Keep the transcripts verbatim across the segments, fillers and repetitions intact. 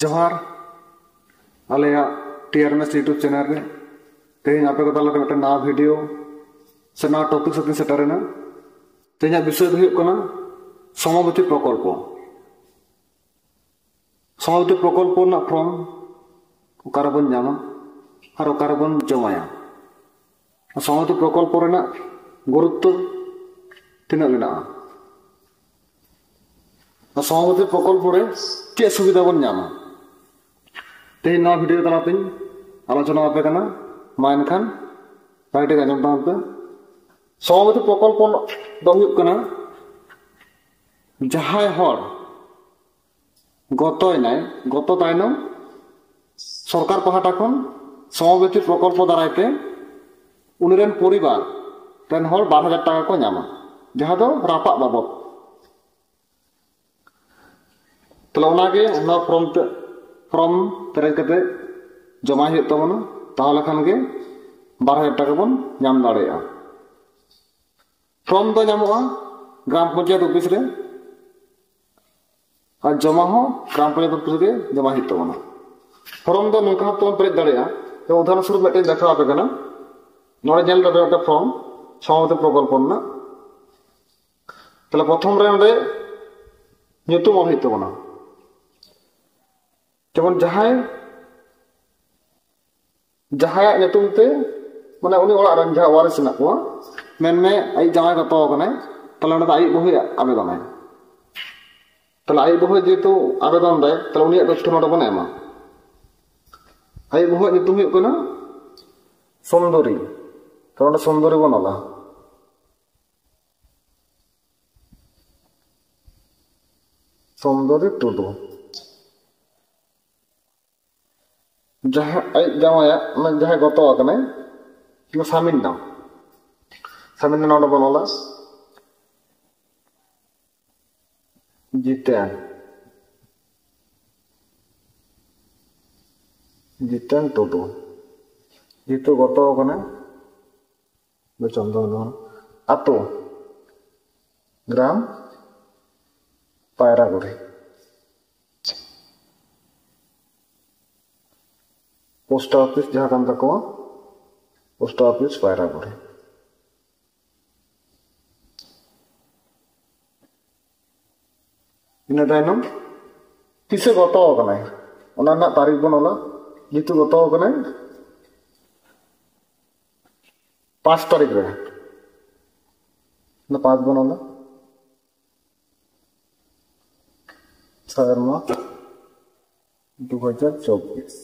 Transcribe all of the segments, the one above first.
ᱡᱚᱦᱟᱨ᱾ ᱟᱞᱮᱭᱟᱜ ᱴᱤ ᱟᱨ M S YouTube channel ᱨᱮ ᱛᱮᱦᱮᱧ ᱟᱯᱮ ᱠᱚ ᱛᱟᱞᱟᱨᱮ ᱢᱤᱫᱴᱮᱱ ᱱᱟᱣᱟ ᱵᱷᱤᱰᱤᱭᱳ ᱥᱮ ᱱᱟᱣᱟ ᱴᱚᱯᱤᱠ ᱥᱟᱛᱮᱧ ᱥᱮᱴᱮᱨᱮᱱᱟ᱾ ᱛᱮᱦᱮᱧᱟᱜ ᱵᱤᱥᱚᱭ ᱫᱚ ᱦᱩᱭᱩᱜ ᱠᱟᱱᱟ ᱥᱚᱢᱟᱵᱚᱛᱤ ᱯᱨᱚᱠᱚᱞᱯᱚ᱾ ᱥᱚᱢᱟᱵᱚᱛᱤ ᱯᱨᱚᱠᱚᱞᱯᱚ ᱨᱮᱱᱟᱜ ᱯᱷᱨᱚᱢ ᱚᱠᱟᱨᱮᱵᱚᱱ ᱧᱟᱢᱟ ᱟᱨ ᱚᱠᱟᱨᱮᱵᱚᱱ ᱡᱚᱢᱟᱭᱟ? ᱥᱚᱢᱟᱵᱚᱛᱤ ᱯᱨᱚᱠᱚᱞᱯᱚ ᱨᱮᱱᱟᱜ ᱜᱩᱨᱩᱛᱛᱚ ᱛᱤᱱᱟᱹᱜ ᱢᱮᱱᱟᱜᱼᱟ? ᱥᱚᱢᱟᱵᱚᱛᱤ ᱯᱨᱚᱠᱚᱞᱯᱚ ᱨᱮ ᱪᱮᱫ ᱥᱩᱵᱤᱫᱷᱟ ᱵᱚᱱ ᱧᱟᱢᱟ? ᱛᱮᱦᱮᱧ ᱱᱚᱣᱟ ᱵᱷᱤᱰᱤᱭᱳ ᱛᱟᱞᱟᱛᱮᱧ ᱟᱞᱳᱪᱚᱱᱟ ᱟᱯᱮ ᱠᱟᱱᱟ᱾ ᱢᱟ ᱮᱱᱠᱷᱟᱱ ᱵᱷᱟᱜᱮ ᱴᱷᱤᱠ ᱟᱸᱡᱚᱢ ᱛᱟᱵᱚᱱ ᱯᱮ᱾ ᱥᱚᱢᱟᱵᱚᱛᱤ ᱯᱨᱚᱠᱚᱞᱯᱚ ᱫᱚ ᱦᱩᱭᱩᱜ ᱠᱟᱱᱟ, ᱡᱟᱦᱟᱸᱭ ᱦᱚᱲ ᱜᱚᱛᱚᱭᱮᱱᱟᱭ, ᱜᱚᱛᱚ ᱛᱟᱭᱱᱚᱢ ᱥᱚᱨᱠᱟᱨ ᱯᱟᱦᱴᱟ ᱠᱷᱚᱱ ᱥᱚᱢᱟᱵᱚᱛᱤ ᱯᱨᱚᱠᱚᱞᱯᱚ ᱫᱟᱨᱟᱭ ᱛᱮ ᱩᱱᱤ ᱨᱮᱱ ᱯᱚᱨᱤᱵᱟᱨ ᱨᱮᱱ ᱦᱚᱲ ᱵᱟᱨ ᱦᱟᱡᱟᱨ ᱴᱟᱠᱟ ᱠᱚ ᱧᱟᱢᱟ, ᱡᱟᱦᱟᱸ ᱫᱚ ᱨᱟᱯᱟᱜ ᱵᱟᱵᱚᱫ᱾ ᱛᱟᱦᱞᱮ ᱚᱱᱟᱜᱮ ᱱᱚᱣᱟ ᱯᱷᱨᱚᱢ ᱛᱮ, ᱯᱷᱨᱚᱢ ᱯᱮᱨᱮᱡ ᱠᱟᱛᱮ ᱡᱚᱢᱟᱭ ᱦᱩᱭᱩᱜ ᱛᱟᱵᱚᱱᱟ᱾ ᱛᱟᱦᱚᱞᱮ ᱠᱷᱟᱱ ᱜᱮ ᱵᱟᱨ ᱦᱟᱡᱟᱨ ᱴᱟᱠᱟ ᱵᱚᱱ ᱧᱟᱢ ᱫᱟᱲᱮᱭᱟᱜᱼᱟ᱾ ᱯᱷᱨᱚᱢ ᱫᱚ ᱧᱟᱢᱚᱜᱼᱟ ᱜᱨᱟᱢ ᱯᱚᱧᱪᱟᱭᱮᱛ ᱚᱯᱷᱤᱥ ᱨᱮ, ᱟᱨ ᱡᱚᱢᱟ ᱦᱚᱸ ᱜᱨᱟᱢ ᱯᱚᱧᱪᱟᱭᱮᱛ ᱚᱯᱷᱤᱥ ᱨᱮᱜᱮ ᱡᱚᱢᱟ ᱦᱩᱭᱩᱜ ᱛᱟᱵᱚᱱᱟ᱾ ᱯᱷᱨᱚᱢ ᱫᱚ ᱱᱚᱝᱠᱟ ᱵᱷᱟᱵ ᱛᱮᱵᱚᱱ ᱯᱮᱨᱮᱡ ᱫᱟᱲᱮᱭᱟᱜᱼᱟ᱾ ᱡᱮᱢᱚᱱ ᱩᱫᱟᱦᱚᱨᱚᱱ ᱥᱚᱨᱩᱯ ᱢᱤᱫᱴᱮᱱ ᱫᱮᱠᱷᱟᱣ ᱟᱯᱮ ᱠᱟᱱᱟ᱾ ᱱᱚᱰᱮ ᱧᱮᱞ ᱛᱟᱯᱮ ᱢᱤᱫᱴᱮᱱ ᱯᱷᱨᱚᱢ, ᱥᱚᱢᱟᱵᱚᱛᱤ ᱯᱨᱚᱠᱚᱞᱯᱚ ᱨᱮᱱᱟᱜ᱾ ᱛᱟᱦᱞᱮ ᱯᱨᱚᱛᱷᱚᱢ ᱨᱮ ᱚᱸᱰᱮ ᱧᱩᱛᱩᱢ ᱚᱞ ᱦᱩᱭᱩᱜ ᱛᱟᱵᱚᱱᱟ᱾ ᱡᱮᱢᱚᱱ ᱡᱟᱦᱟᱸᱭ, ᱡᱟᱦᱟᱸᱭᱟᱜ ᱧᱩᱛᱩᱢ ᱛᱮ, ᱢᱟᱱᱮ ᱩᱱᱤ ᱚᱲᱟᱜ ᱨᱮᱱ ᱡᱟᱦᱟᱸ ᱣᱟᱨᱤᱥ ᱢᱮᱱᱟᱜ ᱠᱚᱣᱟ, ᱢᱮᱱᱢᱮ ᱟᱡ ᱡᱟᱶᱟᱭ ᱜᱚᱛᱚ ᱟᱠᱟᱱᱟᱭ, ᱛᱟᱦᱞᱮ ᱚᱸᱰᱮ ᱫᱚ ᱟᱡ ᱵᱟᱹᱦᱩᱭ ᱟᱵᱮᱫᱚᱱᱟᱭ᱾ ᱛᱟᱦᱞᱮ ᱟᱡ ᱵᱟᱹᱦᱩ ᱡᱮᱦᱮᱛᱩ ᱟᱵᱮᱫᱚᱱ ᱫᱟᱭ, ᱛᱟᱦᱞᱮ ᱩᱱᱤᱭᱟᱜ ᱛᱚᱛᱛᱷᱚ ᱱᱚᱰᱮ ᱵᱚᱱ ᱮᱢᱟ᱾ ᱟᱡ ᱵᱟᱹᱦᱩᱣᱟᱜ ᱧᱩᱛᱩᱢ ᱦᱩᱭᱩᱜ ᱠᱟᱱᱟ ᱥᱩᱱᱫᱚᱨᱤ᱾ ᱛᱟᱦᱞᱮ ᱚᱸᱰᱮ ᱥᱩᱱᱫᱚᱨᱤ ᱵᱚᱱ ᱚᱞᱟ᱾ ᱥᱩᱱᱫᱚᱨᱤ ᱴᱩᱰᱩ᱾ ᱡᱟᱦᱟᱸ ᱟᱡ ᱡᱟᱶᱟᱭᱟᱜ, ᱢᱟᱱᱮ ᱡᱟᱦᱟᱸᱭ ᱜᱚᱛᱚ ᱟᱠᱟᱱᱟᱭ, ᱩᱱᱤ ᱥᱟᱢᱤᱱ ᱱᱟᱢ᱾ ᱥᱟᱢᱤᱱ ᱱᱟᱢ ᱱᱚᱰᱮ ᱵᱚᱱ ᱚᱞᱟ᱾ ᱡᱤᱛᱮᱱ᱾ ᱡᱤᱛᱮᱱ ᱴᱩᱰᱩ᱾ ᱡᱮᱦᱮᱛᱩ ᱜᱚᱛᱚ ᱟᱠᱟᱱᱟᱭ, ᱫᱚ ᱪᱚᱱᱫᱚᱱ ᱢᱳᱦᱚᱱ᱾ ᱟᱛᱳ, ᱜᱨᱟᱢ ᱯᱟᱭᱨᱟᱜᱩᱲᱤ᱾ ᱯᱳᱥᱴ ᱚᱯᱷᱤᱥ ᱡᱟᱦᱟᱸ ᱠᱟᱱ ᱛᱟᱠᱚᱣᱟ, ᱯᱳᱥᱴ ᱚᱯᱷᱤᱥ ᱯᱟᱭᱨᱟᱜᱩᱲᱤ᱾ ᱤᱱᱟᱹ ᱛᱟᱭᱱᱚᱢ ᱛᱤᱥᱮ ᱜᱚᱛᱚ ᱟᱠᱟᱱᱟᱭ, ᱚᱱᱟ ᱨᱮᱱᱟᱜ ᱛᱟᱹᱨᱤᱠᱷ ᱵᱚᱱ ᱚᱞᱟ᱾ ᱡᱮᱦᱮᱛᱩ ᱜᱚᱛᱚ ᱟᱠᱟᱱᱟᱭ ᱯᱟᱸᱪ ᱛᱟᱹᱨᱤᱠᱷ ᱨᱮ, ᱚᱱᱟ ᱯᱟᱸᱪ ᱵᱚᱱ ᱚᱞᱟ᱾ ᱥᱮᱨᱢᱟ ᱫᱩ ᱦᱟᱡᱟᱨ ᱪᱚᱵᱵᱤᱥ᱾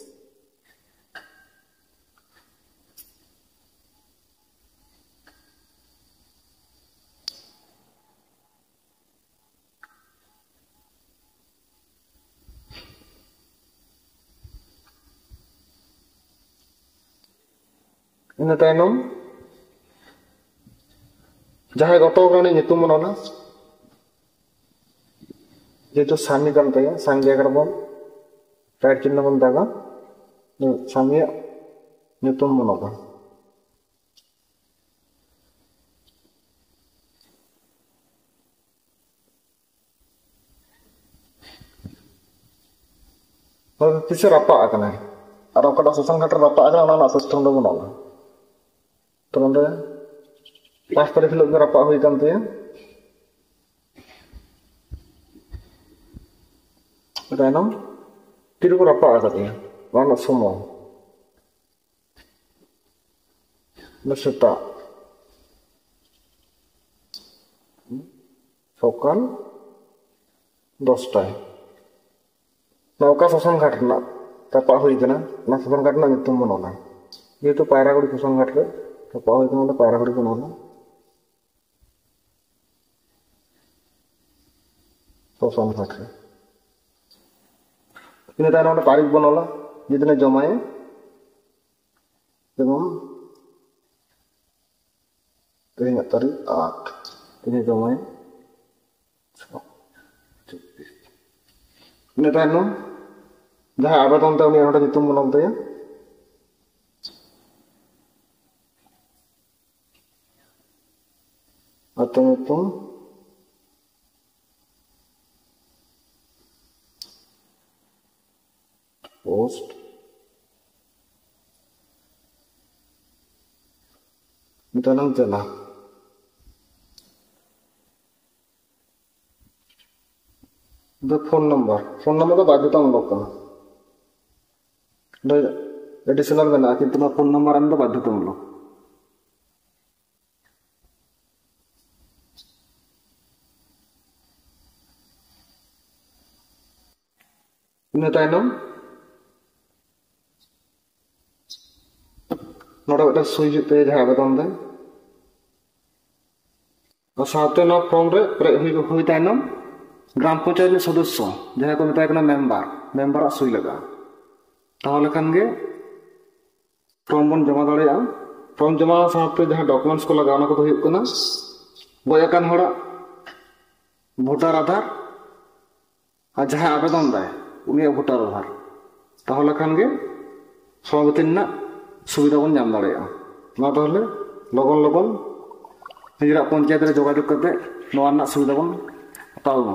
ᱤᱱᱟᱹ ᱛᱟᱭᱱᱚᱢ ᱡᱟᱦᱟᱸᱭ ᱜᱚᱛᱚ ᱟᱠᱟᱱᱟ, ᱩᱱᱤ ᱧᱩᱛᱩᱢ ᱵᱚᱱ ᱚᱞᱟ᱾ ᱡᱮᱦᱮᱛᱩ ᱥᱟᱢᱤ ᱠᱟᱱ ᱛᱟᱭᱟ, ᱥᱟᱝ ᱡᱟᱭᱜᱟ ᱨᱮᱵᱚᱱ ᱨᱟᱭᱤᱴ ᱪᱤᱱᱦᱟᱹ ᱵᱚᱱ ᱫᱟᱜᱟ᱾ ᱥᱟᱢᱤᱭᱟᱜ ᱧᱩᱛᱩᱢ ᱵᱚᱱ ᱚᱞᱟ᱾ ᱛᱤᱥᱮ ᱨᱟᱯᱟᱜ ᱟᱠᱟᱱᱟᱭ ᱟᱨ ᱚᱠᱟᱴᱟᱜ ᱥᱚᱥᱟᱱ ᱜᱷᱟᱴ ᱨᱮ ᱨᱟᱯᱟᱜ ᱟᱠᱟᱱᱟ, ᱚᱱᱟ ᱨᱮᱱᱟᱜ ᱥᱤᱥᱴᱮᱢ ᱫᱚ ᱵᱟᱹᱱᱩᱜᱼᱟ᱾ ᱛᱚ ᱱᱚᱰᱮ ᱯᱟᱸᱪ ᱛᱟᱹᱨᱤᱠᱷ ᱦᱤᱞᱳᱜ ᱜᱮ ᱨᱟᱯᱟᱜ ᱦᱩᱭ ᱟᱠᱟᱱ ᱛᱟᱭᱟ᱾ ᱛᱟᱭᱱᱚᱢ ᱛᱤᱨᱮᱠᱚ ᱨᱟᱯᱟᱜ ᱟᱠᱟᱫᱮᱭᱟ, ᱚᱱᱟ ᱨᱮᱱᱟᱜ ᱥᱚᱢᱚᱭ᱾ ᱥᱮᱛᱟᱜ ᱥᱚᱠᱟᱞ ᱫᱚᱥᱴᱟᱭ᱾ ᱱᱚᱣᱟ ᱚᱠᱟ ᱥᱚᱥᱟᱱ ᱜᱷᱟᱴ ᱨᱮᱱᱟᱜ ᱨᱟᱯᱟᱜ ᱦᱩᱭ ᱠᱟᱱᱟ, ᱚᱱᱟ ᱥᱚᱥᱟᱱ ᱜᱷᱟᱴ ᱨᱮᱱᱟᱜ ᱧᱩᱛᱩᱢ ᱵᱚᱱ ᱚᱞᱟ᱾ ᱡᱮᱦᱮᱛᱩ ᱯᱟᱭᱨᱟᱜᱩᱲᱤ ᱥᱚᱥᱟᱱ ᱜᱷᱟᱴ ᱨᱮ ᱨᱟᱯᱟᱜ ᱦᱩᱭ ᱠᱟᱱᱟ, ᱚᱸᱰᱮ ᱯᱟᱭᱨᱟᱜᱩᱲᱤ ᱵᱚᱱ ᱚᱞᱟ᱾ ᱥᱚᱥᱟᱱ ᱜᱷᱟᱴ ᱨᱮ᱾ ᱤᱱᱟᱹ ᱛᱟᱭᱱᱚᱢ ᱚᱸᱰᱮ ᱛᱟᱹᱨᱤᱠᱷ ᱵᱚᱱ ᱚᱞᱟ, ᱡᱮᱫᱤᱱᱮ ᱡᱚᱢᱟᱭᱟ᱾ ᱡᱮᱢᱚᱱ ᱛᱮᱦᱮᱧᱟᱜ ᱛᱟᱹᱨᱤᱠᱷ ᱟᱴ, ᱛᱮᱦᱮᱧ ᱡᱚᱢᱟᱭ ᱪᱷᱚ, ᱪᱚᱵᱵᱤᱥ᱾ ᱤᱱᱟᱹ ᱛᱟᱭᱱᱚᱢ ᱡᱟᱦᱟᱸᱭ ᱟᱵᱮᱫᱚᱱ ᱛᱟᱭ, ᱩᱱᱤᱭᱟᱜ ᱱᱚᱰᱮ ᱧᱩᱛᱩᱢ ᱵᱚᱱ ᱚᱞ ᱛᱟᱭᱟ᱾ ᱟᱛᱳ ᱧᱩᱛᱩᱢ, ᱯᱳᱥᱴ ᱡᱟᱱᱟᱢ ᱡᱮᱞᱟ᱾ ᱫᱚ ᱯᱷᱳᱱ ᱱᱟᱢᱵᱟᱨ, ᱯᱷᱳᱱ ᱱᱟᱢᱵᱟᱨ ᱫᱚ ᱵᱟᱫᱽᱫᱷᱚᱛᱟᱢᱩᱞᱚᱠ ᱠᱟᱱᱟ᱾ ᱚᱸᱰᱮ ᱮᱰᱤᱥᱚᱱᱟᱞ ᱢᱮᱱᱟᱜᱼᱟ, ᱠᱤᱱᱛᱩ ᱱᱚᱣᱟ ᱯᱷᱳᱱ ᱱᱟᱢᱵᱟᱨ ᱮᱢ ᱫᱚ ᱵᱟᱫᱽᱫᱷᱚᱛᱟᱢᱩᱞᱚᱠ᱾ ᱤᱱᱟᱹ ᱛᱟᱭᱱᱚᱢ ᱱᱚᱰᱮ ᱢᱤᱫᱴᱟᱝ ᱥᱩᱭ ᱦᱩᱭᱩᱜ ᱛᱟᱭᱟ ᱡᱟᱦᱟᱸᱭ ᱟᱵᱮᱫᱚᱱ ᱫᱟᱭ᱾ ᱟᱨ ᱥᱟᱶᱛᱮ ᱱᱚᱣᱟ ᱯᱷᱚᱨᱢ ᱨᱮ ᱯᱮᱨᱮᱡ ᱦᱩᱭ, ᱦᱩᱭ ᱛᱟᱭᱱᱚᱢ ᱜᱨᱟᱢ ᱯᱚᱧᱪᱟᱭᱮᱛ ᱨᱤᱱᱤᱡ ᱥᱚᱫᱚᱥᱥᱚ, ᱡᱟᱦᱟᱸᱭ ᱠᱚ ᱢᱮᱛᱟᱭ ᱠᱟᱱᱟ ᱢᱮᱢᱵᱟᱨ, ᱢᱮᱢᱵᱟᱨᱟᱜ ᱥᱩᱭ ᱞᱟᱜᱟᱜᱼᱟ᱾ ᱛᱟᱦᱚᱞᱮ ᱠᱷᱟᱱ ᱜᱮ ᱯᱷᱚᱨᱢ ᱵᱚᱱ ᱡᱚᱢᱟ ᱫᱟᱲᱮᱭᱟᱜᱼᱟ᱾ ᱯᱷᱚᱨᱢ ᱡᱚᱢᱟ ᱥᱟᱶᱛᱮ ᱡᱟᱦᱟᱸ ᱰᱚᱠᱩᱢᱮᱱᱴᱥ ᱠᱚ ᱞᱟᱜᱟᱜᱼᱟ, ᱚᱱᱟ ᱠᱚᱫᱚ ᱦᱩᱭᱩᱜ ᱠᱟᱱᱟ ᱜᱚᱡ ᱟᱠᱟᱱ ᱦᱚᱲᱟᱜ ᱵᱷᱳᱴᱟᱨ ᱟᱫᱷᱟᱨ, ᱟᱨ ᱡᱟᱦᱟᱸᱭ ᱟᱵᱮᱫᱚᱱ ᱫᱟᱭ ᱩᱱᱤᱭᱟᱜ ᱵᱷᱳᱴᱟᱨ ᱟᱫᱷᱟᱨ᱾ ᱛᱟᱦᱚᱞᱮ ᱠᱷᱟᱱ ᱜᱮ ᱥᱚᱢᱟᱯᱚᱛᱤ ᱨᱮᱱᱟᱜ ᱥᱩᱵᱤᱫᱷᱟ ᱵᱚᱱ ᱧᱟᱢ ᱫᱟᱲᱮᱭᱟᱜᱼᱟ᱾ ᱢᱟ ᱛᱟᱦᱚᱞᱮ ᱞᱚᱜᱚᱱ ᱞᱚᱜᱚᱱ ᱱᱤᱡᱮᱨᱟᱜ ᱯᱚᱧᱪᱟᱭᱮᱛ ᱨᱮ ᱡᱳᱜᱟᱡᱳᱜᱽ ᱠᱟᱛᱮ ᱱᱚᱣᱟ ᱨᱮᱱᱟᱜ ᱥᱩᱵᱤᱫᱷᱟ ᱵᱚᱱ ᱦᱟᱛᱟᱣ ᱢᱟ᱾